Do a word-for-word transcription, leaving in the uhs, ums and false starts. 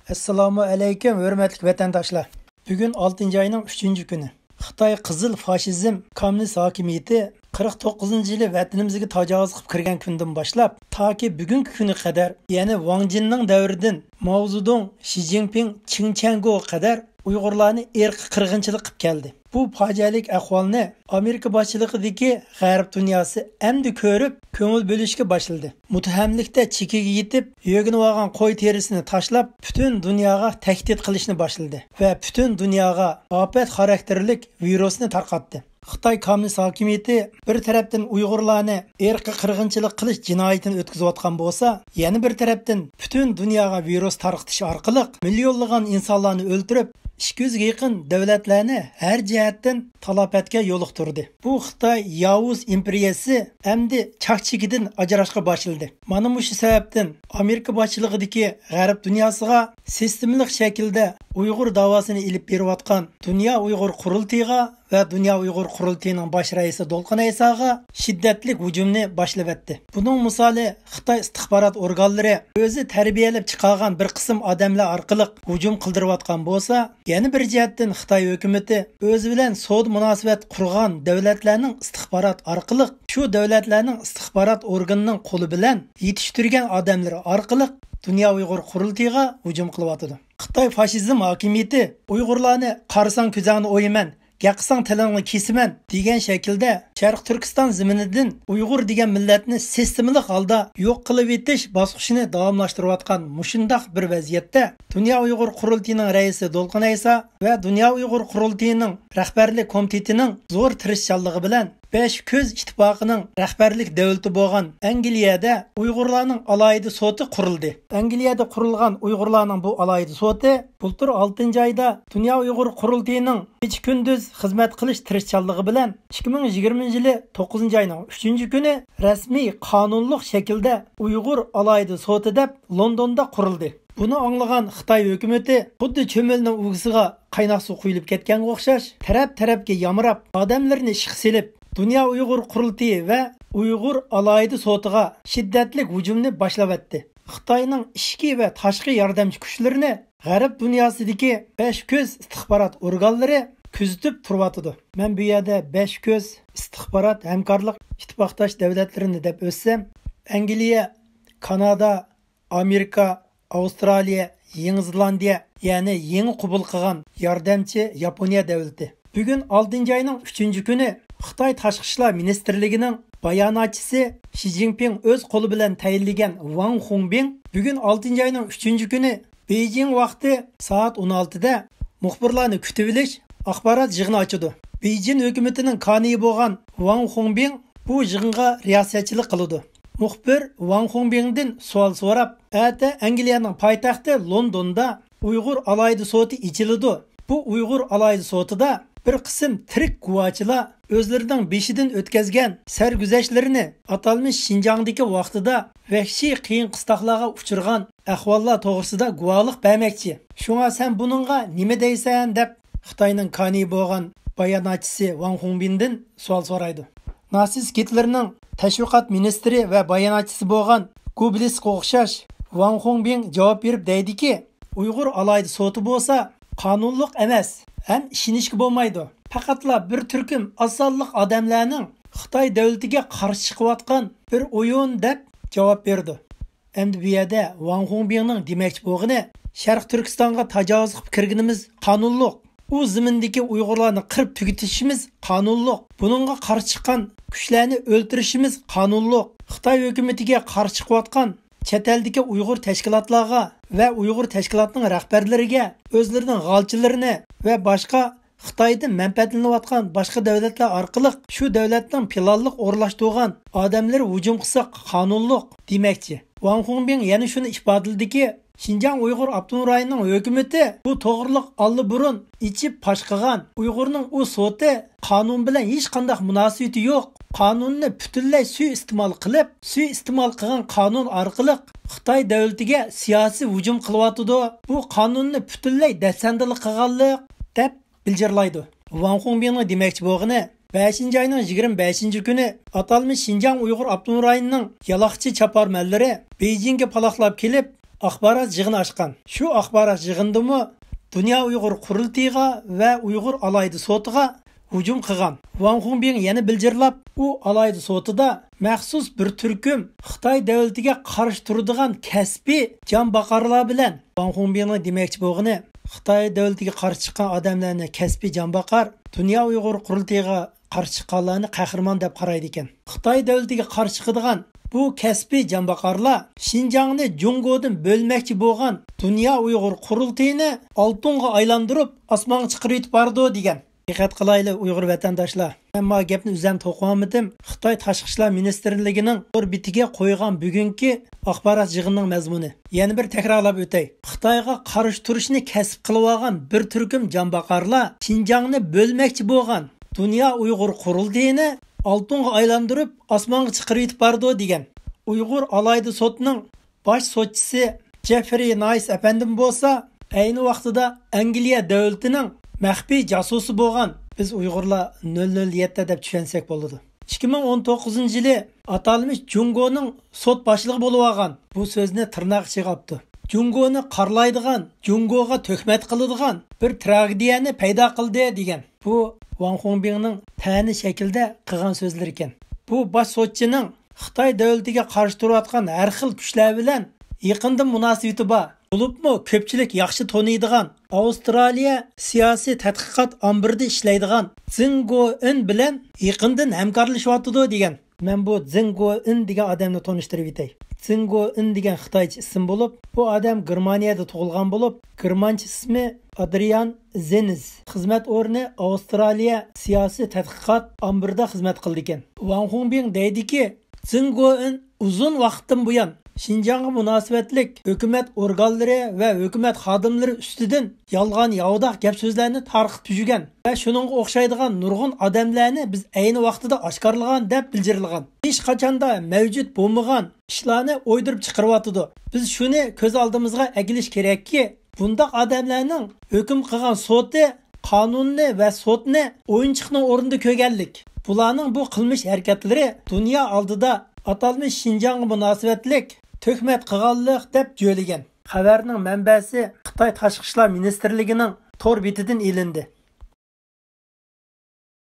ئەسسالامۇ ئەلەيكۇم، ھۆرمەتلىك ۋەتەنداشلار. بۈگۈن ئالتىنچى ئاينىڭ ئۈچىنچى كۈنى. خىتاي قىزىل فاشىزم، كوممۇنىست ھاكىمىيىتى قىرىق توققۇزىنچى يىلى ۋەتىنىمىزگە تاجاۋۇز قىلىپ كىرگەن كۈندىن باشلاپ، تاكى بۈگۈنكى كۈنگە قەدەر، يەنى ۋاڭ جىننىڭ دەۋرىدىن ماۋزېدۇڭ، شى جىنپىڭ، چېڭ چيەنگوغا قەدەر ئۇيغۇرلارنى ئىرقىي قىرغىنچىلىق قىلىپ كەلدى. بۇ پاجىئەلىك ئەھۋالنى ئامېرىكا باشچىلىقىدىكى غەرب دۇنياسى ئەمدى كۆرۈپ، كۆڭۈل بۆلۈشكە باشلىدى. مۇتتەھەملىكتە چېكىگە يېتىپ، يۆگىنىۋالغان قوي تېرىسىنى تاشلاپ، پۈتۈن دۇنياغا تەھدىت قىلىشنى باشلىدى ۋە پۈتۈن دۇنياغا ئاپەت خاراكتېرلىك ۋىرۇسنى تارقاتتى. خىتاي كوممۇنىست ھاكىمىيىتى بىر تەرەپتىن ئۇيغۇرلارنى ئىرقىي قىرغىنچىلىق قىلىش جىنايىتىنى ئۆتكۈزۈۋاتقان بولسا، يەنە بىر تەرەپتىن پۈتۈن دۇنياغا ۋىرۇس تارقىتىش ئارقىلىق مىليونلىغان ئىنسانلارنى ئۆلتۈرۈپ، ئىككى يۈزگە يېقىن دۆلەتلەرنى ھەر جەھەتتىن تالاپەتكە يولۇقتۇردى. بۇ خىتاي ياۋۇز ئىمپېرىيەسى ئەمدى چاقچىكىدىن ئاجراشقا باشلىدى. مانا مۇشۇ سەۋەبتىن ئامېرىكا باشچىلىقىدىكى غەرب دۇنياسىغا سىستېمىلىق شەكىلدە ئۇيغۇر داۋاسىنى ئېلىپ بېرىۋاتقان دۇنيا ئۇيغۇر قۇرۇلتىيىغا ۋە دۇنيا ئۇيغۇر قۇرۇلتىيىنىڭ باش رەئىسى دولقۇن ئەيساغا شىددەتلىك ھۇجۇمنى باشلىۋەتتى. بۇنىڭ مىسالى خىتاي ئىستىخبارات ئورگانلىرى ئۆزى تەربىيەلەپ چىقارغان بىر قىسىم ئادەملەر ئارقىلىق ھۇجۇم قىلدۇرۇۋاتقان بولسا، يەنە بىر جەھەتتىن خىتاي ھۆكۈمىتى ئۆزى بىلەن سودا مۇناسىۋەت قۇرغان دۆلەتلەرنىڭ ئىستىخبارات ئارقىلىق، شۇ دۆلەتلەرنىڭ ئىستىخبارات ئورگىنىنىڭ قولى بىلەن يېتىشتۈرگەن ئادەملىرى ئارقىلىق دۇنيا ئۇيغۇر قۇرۇلتىيىغا ھۇجۇم قىلىۋاتىدۇ. خىتاي فاشىزم ھاكىمىيىتى ئۇيغۇرلارنى «قارىساڭ كۆزۈڭنى ئويىمەن، گەپ قىلساڭ تىلىڭنى كېسىمەن» دېگەن شەكىلدە شەرقىي تۈركىستان زېمىنىدىن ئۇيغۇر دېگەن مىللەتنى سىستېمىلىق ھالدا يوق قىلىۋېتىش باسقۇچىنى داۋاملاشتۇرۇۋاتقان مۇشۇنداق بىر ۋەزىيەتتە، دۇنيا ئۇيغۇر قۇرۇلتىيىنىڭ رەئىسى دولقۇن ئەيسا ۋە دۇنيا ئۇيغۇر قۇرۇلتىيىنىڭ رەھبەرلىك كومىتېتىنىڭ زور تىرىشچانلىقى بىلەن، بەش كۆز ئىتتىپاقىنىڭ رەھبەرلىك دۆلىتى بولغان ئەنگلىيەدە ئۇيغۇرلارنىڭ ئالاھىدە سوتى قۇرۇلدى. ئەنگلىيەدە قۇرۇلغان ئۇيغۇرلارنىڭ بۇ ئالاھىدە سوتى بۇلتۇر ئالتىنچى ئايدا دۇنيا ئۇيغۇر قۇرۇلتىيىنىڭ كېچە-كۈندۈز خىزمەت قىلىش تىرىشچانلىقى بىلەن ئىككى مىڭ يىگىرمىنچى يىلى توققۇزىنچى ئاينىڭ ئۈچىنچى كۈنى رەسمىي قانۇنلۇق شەكىلدە ئۇيغۇر ئالاھىدە سوتى دەپ لوندوندا قۇرۇلدى. بۇنى ئاڭلىغان خىتاي ھۆكۈمىتى خۇددى چۆمۈلنىڭ ئۇۋىسىغا قايناق سۇ قۇيۇلۇپ كەتكەنگە ئوخشاش، تەرەپ-تەرەپكە يامراپ، ئادەملىرىنى ئىشقا سېلىپ، دۇنيا ئۇيغۇر قۇرۇلتىيى ۋە ئۇيغۇر ئالاھىدە سوتىغا شىددەتلىك ھۇجۇمنى باشلاۋەتتى. خىتاينىڭ ئىچكى ۋە تاشقى ياردەمچى كۈچلىرىنى غەرب دۇنياسىدىكى بەش كۆز ئىستىخبارات ئورگانلىرى كۆزىتىپ تۇرۇۋاتىدۇ. مەن بۇ يەردە بەش كۆز ئىستىخبارات ھەمكارلىق ئىتتىپاقداش دۆلەتلىرىنى دەپ ئۆتسەم، ئەنگلىيە، كانادا، ئامېرىكا، ئاۋسترالىيە، يېڭى زېلاندىيە، يەنى يېڭى قوبۇل قىلغان ياردەمچى ياپونىيە دۆلىتى. بۈگۈن ئالتىنچى ئاينىڭ ئۈچىنچى كۈنى خىتاي تاشقى ئىشلار مىنىستىرلىكىنىڭ باياناتچىسى شى جىنپىڭ ئۆز قولى بىلەن تەيىنلىگەن ۋاڭ خۇڭبىڭ بۈگۈن ئالتىنچى ئاينىڭ ئۈچىنچى كۈنى بېيجىڭ ۋاقتى سائەت ئون ئالتىدە مۇخبىرلارنى كۈتۈۋېلىش ئاخبارات يىغىنى ئاچىدۇ. بېيجىڭ ھۆكۈمىتىنىڭ كانىيى بولغان ۋاڭ خۇڭبىڭ بۇ يىغىنغا رىياسەتچىلىك قىلىدۇ. مۇخبىر ۋاڭ خۇڭبىڭدىن سوئال سوراپ، ئەتە ئەنگلىيەنىڭ پايتەختى لوندوندا ئۇيغۇر ئالاھىدە سوتى ئېچىلىدۇ. بۇ ئۇيغۇر ئالاھىدە سوتىدا بىر قىسىم تىرىك گۇۋاچىلار ئۆزلىرىنىڭ بېشىدىن ئۆتكەزگەن سەرگۈزەشتلىرىنى، ئاتالمىش شىنجاڭدىكى ۋاقتىدا ۋەھشىي قىيىن-قىستاقلارغا ئۇچرىغان ئەھۋاللار توغرىسىدا گۇۋاھلىق بەرمەكچى. شۇڭا سەن بۇنىڭغا نېمە دەيسەن؟ دەپ خىتاينىڭ كانىيى بولغان باياناتچىسى ۋاڭ خۇڭبىندىن سوئال سورايدۇ. ناتسىست گىتلېرنىڭ تەشۋىقات مىنىستىرى ۋە باياناتچىسى بولغان گوبلىسقا ئوخشاش ۋاڭ خۇڭبىڭ جاۋاب بېرىپ دەيدىكى، ئۇيغۇر ئالاھىدە سوتى بولسا قانۇنلۇق ئەمەس ھەم ئىشىنىشكە بولمايدۇ. پەقەتلا بىر تۈركۈم ئاز سانلىق ئادەملەرنىڭ خىتاي دۆلىتىگە قارشى چىقىۋاتقان بىر ئويۇن، دەپ جاۋاب بېرىدۇ. ئەمدى بۇ يەردە ۋاڭ خۇڭبىڭنىڭ دېمەكچى بولغىنى، شەرقىي تۈركىستانغا تاجاۋۇز قىلىپ كىرگىنىمىز قانۇنلۇق. ئۇ زېمىندىكى ئۇيغۇرلارنى قىرىپ تۈگىتىشىمىز قانۇنلۇق. بۇنىڭغا قارشى چىققان كۈچلەرنى ئۆلتۈرۈشىمىز قانۇنلۇق. خىتاي ھۆكۈمىتىگە قارشى چىقىۋاتقان چەت ئەلدىكى ئۇيغۇر تەشكىلاتلارغا ۋە ئۇيغۇر تەشكىلاتنىڭ رەھبەرلىرىگە ئۆزلىرىنىڭ غالچىلىرىنى ۋە باشقا خىتايدىن مەنپەئەتلىنىۋاتقان باشقا دۆلەتلەر ئارقىلىق شۇ دۆلەتنىڭ پىلانلىق ئورۇنلاشتۇرغان ئادەملىرى ھۇجۇم قىلسا قانۇنلۇق دېمەكچى. ۋاڭ خۇڭبىڭ يەنە شۇنى ئىپادىلىدىكى، شىنجاڭ ئۇيغۇر ئاپتونوم رايونىنىڭ ھۆكۈمىتى بۇ توغرىلىق ئاللىبۇرۇن ئېچىپ پاش قىلغان. ئۇيغۇرنىڭ ئۇ سوتى قانۇن بىلەن ھېچقانداق مۇناسىۋىتى يوق. قانۇننى پۈتۈنلەي سۇيىئىستېمال قىلىپ، سۇيىئىستېمال قىلغان قانۇن ئارقىلىق خىتاي دۆلىتىگە سىياسىي ھۇجۇم قىلىۋاتىدۇ. بۇ قانۇننى پۈتۈنلەي دەسسەندىلا قىلغانلىق، دەپ بىلجىرلايدۇ. ۋاڭ خۇڭبىڭنىڭ دېمەكچى بولغىنى، بەشىنچى ئاينىڭ يىگىرمە بەشىنچى كۈنى ئاتالمىش شىنجاڭ ئۇيغۇر ئاپتونوم رايونىنىڭ يالاقچى چاپارمەنلىرى بېيجىڭگە پالاقلاپ كېلىپ، ئاخبارات يىغىنى ئاچقان. شۇ ئاخبارات يىغىنىدىمۇ دۇنيا ئۇيغۇر قۇرۇلتىيىغا ۋە ئۇيغۇر ئالاھىدە سوتىغا ھۇجۇم قىلغان. ۋاڭ خۇڭبىڭ يەنە بىلجىرلاپ، ئۇ ئالاھىدە سوتىدا مەخسۇس بىر تۈركۈم خىتاي دۆلىتىگە قارشى تۇرىدىغان كەسپىي جانباقارلار بىلەن، ۋاڭ خۇڭبىڭنىڭ دېمەكچى بولغىنى، خىتاي دۆلىتىگە قارشى چىققان ئادەملەرنى كەسپىي جانباقار، دۇنيا ئۇيغۇر قۇرۇلتىيىغا قارشى چىققانلارنى قەھرىمان دەپ قارايدىكەن. خىتاي دۆلىتىگە قارشى چىقىدىغان بۇ كەسپىي جانباقارلار شىنجاڭنى جۇڭگودىن بۆلمەكچى بولغان دۇنيا ئۇيغۇر قۇرۇلتىيىنى ئالتۇنغا ئايلاندۇرۇپ، ئاسمانغا چىقىرىۋېتىپ بارىدۇ، دېگەن. دىققەت قىلايلى، ئۇيغۇر ۋەتەنداشلار. مەن ما گەپنى ئۆزۈم توقۇۋالمىدىم. خىتاي تاشقى ئىشلار مىنىستىرلىكىنىڭ تور بېتىگە قويغان بۈگۈنكى ئاخبارات يىغىنىنىڭ مەزمۇنى. يەنە بىر تەكرارلاپ ئۆتەي. خىتايغا قارشى تۇرۇشنى كەسىپ قىلىۋالغان بىر تۈركۈم جانباقارلار شىنجاڭنى بۆلمەكچى بولغان دۇنيا ئۇيغۇر قۇرۇلتىيىنى ئالتۇنغا ئايلاندۇرۇپ، ئاسمانغا چىقىرىۋېتىپ بارىدۇ، دېگەن. ئۇيغۇر ئالاھىدە سوتىنىڭ باش سوتچىسى جېفرى نايس ئەپەندىم بولسا، ئەينى ۋاقتىدا ئەنگلىيە دۆلىتىنىڭ مەخپىي جاسۇسى بولغان، بىز ئۇيغۇرلار نۆل نۆل يەتتە دەپ چۈشەنسەك بولىدۇ. ئىككى مىڭ ئون توققۇزىنچى يىلى ئاتالمىش جۇڭگونىڭ سوت باشلىقى بولۇۋالغان، بۇ سۆزنى تىرناق ئىچىگە ئاپتۇ. جۇڭگونى قارىلايدىغان، جۇڭگوغا تۆھمەت قىلىدىغان بىر تراگېدىيەنى پەيدا قىلدى، دېگەن. بۇ ۋاڭ خۇڭبىڭنىڭ تەنە شەكلىدە قىلغان سۆزلىرى ئىكەن. بۇ باش سوتچىنىڭ خىتاي دۆلىتىگە قارشى تۇرۇۋاتقان ھەر خىل كۈچلەر بىلەن يېقىندىن مۇناسىۋىتى بار، بولۇپمۇ كۆپچىلىك ياخشى تونۇيدىغان ئاۋسترالىيە سىياسىي تەتقىقات ئامبىرىدا ئىشلەيدىغان زېڭ گوئېن بىلەن يېقىندىن ھەمكارلىشىۋاتىدۇ، دېگەن. مەن بۇ زېڭ گوئېن دېگەن ئادەمنى تونۇشتۇرۇپ ئۆتەي. زېڭ گوئېن دېگەن خىتايچە ئىسىم بولۇپ، بۇ ئادەم گېرمانىيەدە تۇغۇلغان بولۇپ، گېرمانچە ئىسمى ئادرىيان زېنز. خىزمەت ئورنى ئاۋسترالىيە سىياسىي تەتقىقات ئامبىرىدا خىزمەت قىلىدىكەن. ۋاڭ خۇڭبىڭ دەيدىكى، زېڭ گوئېن ئۇزۇن ۋاقىتتىن بۇيان شىنجاڭغا مۇناسىۋەتلىك ھۆكۈمەت ئورگانلىرى ۋە ھۆكۈمەت خادىملىرى ئۈستىدىن يالغان ياۋىداق گەپ سۆزلەرنى تارقىتىپ يۈرگەن ۋە شۇنىڭغا ئوخشايدىغان نۇرغۇن ئادەملەرنى بىز ئەينى ۋاقتىدا ئاشكارىلىغان دەپ بىلجىرىلغان. ھېچقاچاندا مەۋجۇت بولمىغان ئىشلارنى ئويدۇرۇپ چىقىرىۋاتىدۇ. بىز شۇنى كۆز ئالدىمىزغا ئەكېلىش كېرەككى، بۇنداق ئادەملەرنىڭ ھۆكۈم قىلغان سوتى قانۇننى ۋە سوتنى ئويۇنچۇقنىڭ ئورنىدا كۆرگەنلىك. بۇلارنىڭ بۇ قىلمىش ھەرىكەتلىرى دۇنيا ئالدىدا ئاتالمىش شىنجاڭغا مۇناسىۋەتلىك تۆھمەت قىلغانلىق دەپ جۆيلىگەن. خەۋەرنىڭ مەنبەسى خىتاي تاشقى ئىشلار مىنىستىرلىكىنىڭ تور بېتىدىن ئېلىندى.